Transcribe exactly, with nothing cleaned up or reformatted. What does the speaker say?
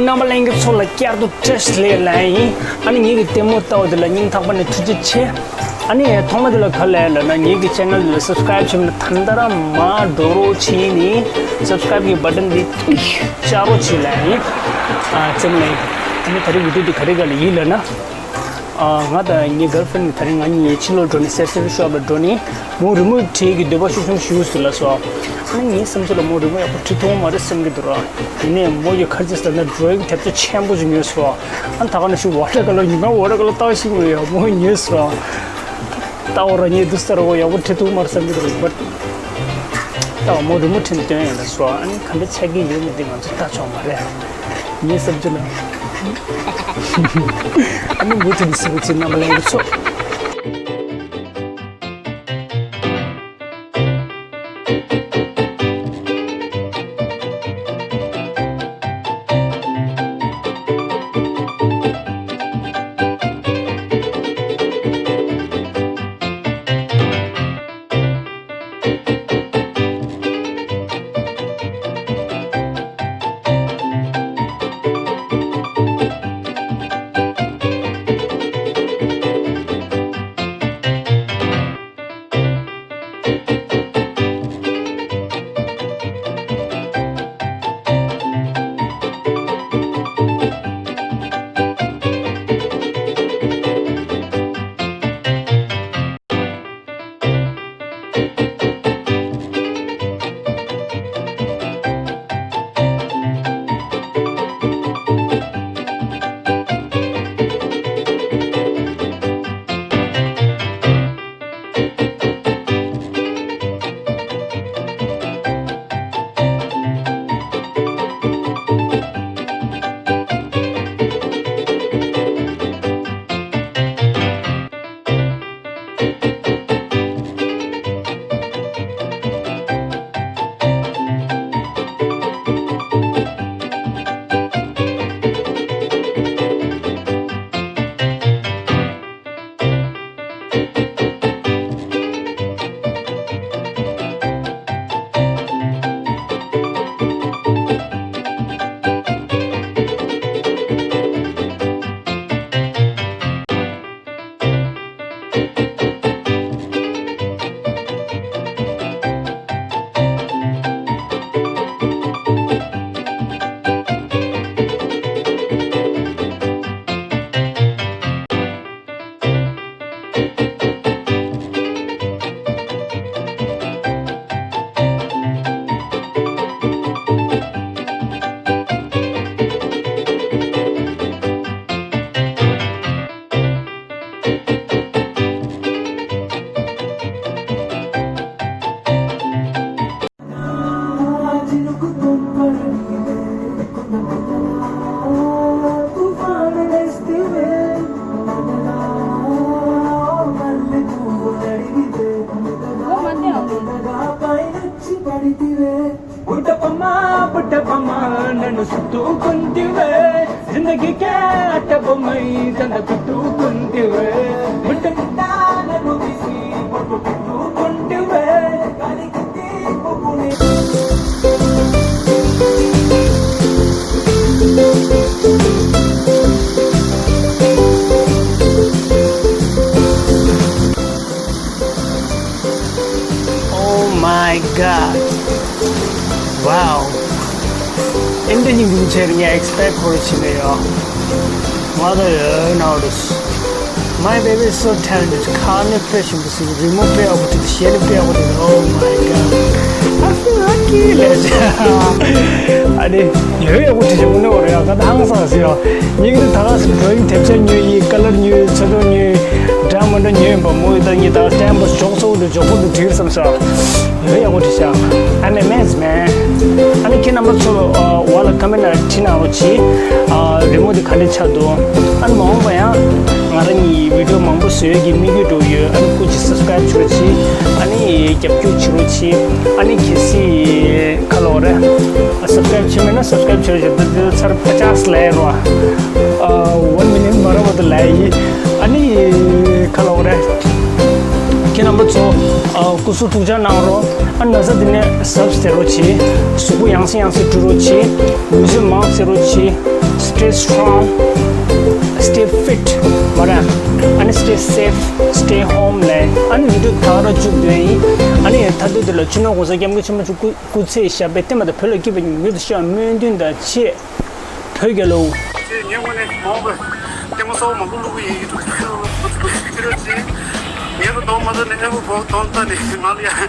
རྣམ་པ་ལྷན་རྒྱས་ཚོ་ལ་བསྐྱར་དུ་བཀྲ་ཤིས་བདེ་ལེགས་ལབ་ཡིན། ཨ་ནི་ངེད་ཀྱི་ལྟད་མོ་ལྟ་བ་དེ་ལ་སྙིང་ཐག་པ་ནས་ཐུགས་རྗེ་ཆེ། ཨ་ནི་ཐོག་མ་དེ་ལ་ག་ལ་ལབ་ན། ངེད་ཀྱི་ཆེ་ནལ་དེ་ལ་སབ་སི་ཀ་རེབ་བྱེད་མི་ད་ལྟ་རང་མར་འགྲོ་རོགས་བྱེད་ནི། སབ་སི་ཀ་རེབ་ཀྱི་བ་ཊན་དེ་ཏིག་བཅག་རོགས་བྱེད་ལབ་ཡིན། ཨ་ཙེ་མོ་ལ་ཡིན། ཨ་ནི་ད་རེས་བི་ཌིའོ་དེ་ག་རེ་ག་ལ་ཡིན་ལབ་ན། ཨ་ང་དང་ངའི་གར་ཕི་རེན་ཌི་ད་རེས་ང་གཉིས་ཕྱི་ལོགས་འགྲོ་ནས་སི་ཊེ་ཤ་ན་རི་ཤོབ་ལ་འགྲོ་ནས་མོ་རི་མོ་བྲིས་ཀྱི་འདོད་པ་ཤུགས་ཆུང་ཞུ་ཟེར་ལབ་སོང་། ཨ་ནི་ངའི་བསམ་ཚུལ་ལ་མོ་རི་མོ་ཡག་པོ་བྲིས་ཐུབ་མ་རེད་བསམ་གྱི་འདུག་ར། ཡིན་ནའི་མོ་ཡི་ཁར་ཅིག་ཟེར་ན་ཌོ་རོ་ཡིང་དེབ་ཆ་ཆེན་པོ་ཞིག་ཉོས་སོང་། ཨ་ནི་ད་ག་ནང་བཞིན་ཝ་ཊར་ཀ་ལར་ཉི་མ་ཝ་ཊར་ཀ་ལར་ལྟ་ཤེས་མོ་ཡ་མོ་ཉོས་སོང་། ལྟ་བ་ར་ངས་འདུག་ཟེར་བ་ཡག་པོ་བྲིས་ཐུབ་མ་རེད་བསམ་གྱི་འདུག་ར། བཊ་ལྟ་བ་མོ་རི་མོ་བྲིས་ནས་སྟོན་ཡོད་ལ་སོ། ཨ་ནི་ག་འདྲ་ཆགས་ཀྱི་ཡོད་མེད་དེ་ང་ཚོ་ལྟ་ཆོག་མ་རེད། ངའི་བསམ་ཚུལ་ལ། ཨ་ནི་མུ་མཐུད་ནས་གཟིགས་རོགས་བྱེད། རྣམ་པ་ལྷན་རྒྱས་ཚོ། ꯕꯨꯗ꯭ꯙ་ཕ་མ་ནང་ནས་སུ་ཐུག་གོན་ཏེ་བས། ཟིན་ད་གི་ཀ་ཏ་བོ་མའི་ཟན་ད་ཀུ་ཏུ་གོན་ཏེ་བས། མི་ཏན་ད་ན་ནུ་མི་སི་པོ་ཏུ་ཀུ་ཏུ་གོན་ཏེ་བས། ཀ་ལི་ཀི་ཏི་པོ་པོ་ནི། Oh my god. Wow. ཨིན་དྲ་ཉིན་གུང་ཆེར་ངས་ཨེག་སི་པེག་ཁོར་ཕྱིན་ནས་ཡོད། ང་དང་ཡོད་ནའོ་རུས། My baby is so talented. ཁ་ནས་དཔེ་ཞིམ་པོ་ཟིག་རི་མོ་དཔེ་ཡག་པོ་བྲིས་ཏེ་གཞས་ནི་དཔེ་ཡག་པོ་བྲིས་ཏེ། Oh my god. I feel lucky. ལས་བྱ། ཨ་ནི་ཡོད་ཡག་པོ་བྲིས་ཤག་དངོས་གནས་འོ་རེད་ཡ། ཁ་ད་ཧང་སང་ཟེར་ཡ། ངེད་ཀྱི་ད་ག་སེ་ཌོ་རོ་ཡིང་དེབ་ཆ་ཉོས་ཡིན། ཀ་ལར་ཉོས། ཚོན་མདོག་ཉོས། འདྲ་མི་འདྲ་ཉོས་ཡིན་པ། མོ་ཡིས་ད་ངས་ད་སི་ཊེམ་པ་འཇོག་ཚོགས་འདུག་འཇོག་པོ་འདུག་བྲིས་བསམ་ས། ཡོད་ཡག་པོ་བྲིས་ཤག I'm amazed, man. ཨ་ནི་ཁྱེད་རྣམ་པ་ཚོ་ཨ་འོག་ལ་ཀོ་མེན་ཊི་ནང་བྲིས་ན་རོགས་གྱིས། ཨ་རི་མོ་དེ་ག་འདྲ་ཆགས་འདུག་ཨ་ནི་མ་འོངས་པ་ཡང་ང་རང་གཉིས་བི་ཌི་ཡོ་མང་པོ་བཟོ་ཡག་གི་དམིགས་ཡུལ་འདྲ་བོ་ཡོད། ཨ་ནི་སྐུ་མཁྱེན་སབ་སི་ཀ་རེབ་བྱེད་རོགས་གྱིས། ཨ་ནི་རྒྱབ་སྐྱོར་བྱེད་རོགས་གྱིས། ཨ་ནི་གལ་སྲིད་ཁ་ལོ་རེད། སབ་སི་ཀ་རེབ་བྱེད་མེད་ན་སབ་སི་ཀ་རེབ་བྱེད་རོགས་གྱིས། འདི་ཚར་པ་ཅག་ལས་རོ། ཨ་ཝན་མི་ནིཊ་མ་རག་པ་དུ་ལས་ཡིན། ཨ་ནི་ཁ་ལོ་རེད། སོ་སོ་ཐུགས་ཅག་གནང་རོགས། ཨ་ན་ཚ་འདི་ནས་གཟབ་ཟེར་རོགས་གྱིས། གཟུགས་པོ་ཡང་སེ་ཡང་སེ་བཀྲུ་རོགས་གྱིས། ལུས་རྩལ་མང་ཟེར་རོགས་གྱིས། Stay strong, stay fit མ་རེད། ཨ་ནི་stay safe, stay home ལས་ཨ་ནི་བི་ཌིའོ་ད་ག་རང་བཅུག་འདོད་ཡིན། ཨ་ནི་མཐའ་སྡོད་དེ་ལ་སྤྱི་ནོར་གོང་ས་སྐྱབས་མགོན་ཆེན་པོ་མཆོག་སྐུ་སྐུ་ཚེ་ཞབས་པད་བརྟན་པ་དང་བོད་ལ་སྐྱིད་པ་མྱུར་དུ་ཤོག་སྨོན་འདུན་དང་བཅས། བོད་རྒྱལ་ལོ། ཅེས་ངས་དངོས་གནས་མ་འོངས་པར་ལྟད་མོ་གསར་པ་མང་པོ་བླུག་གི་ཡིན། ཡིད་དུ་ཁྱེད་རང་ཅེས་ངས་རུ་གདོང་མ་ཟ་ནས་ཨེ་ཧུ་བོ་གདོང་ལྟ་ནས་ང་ལ་ཡ་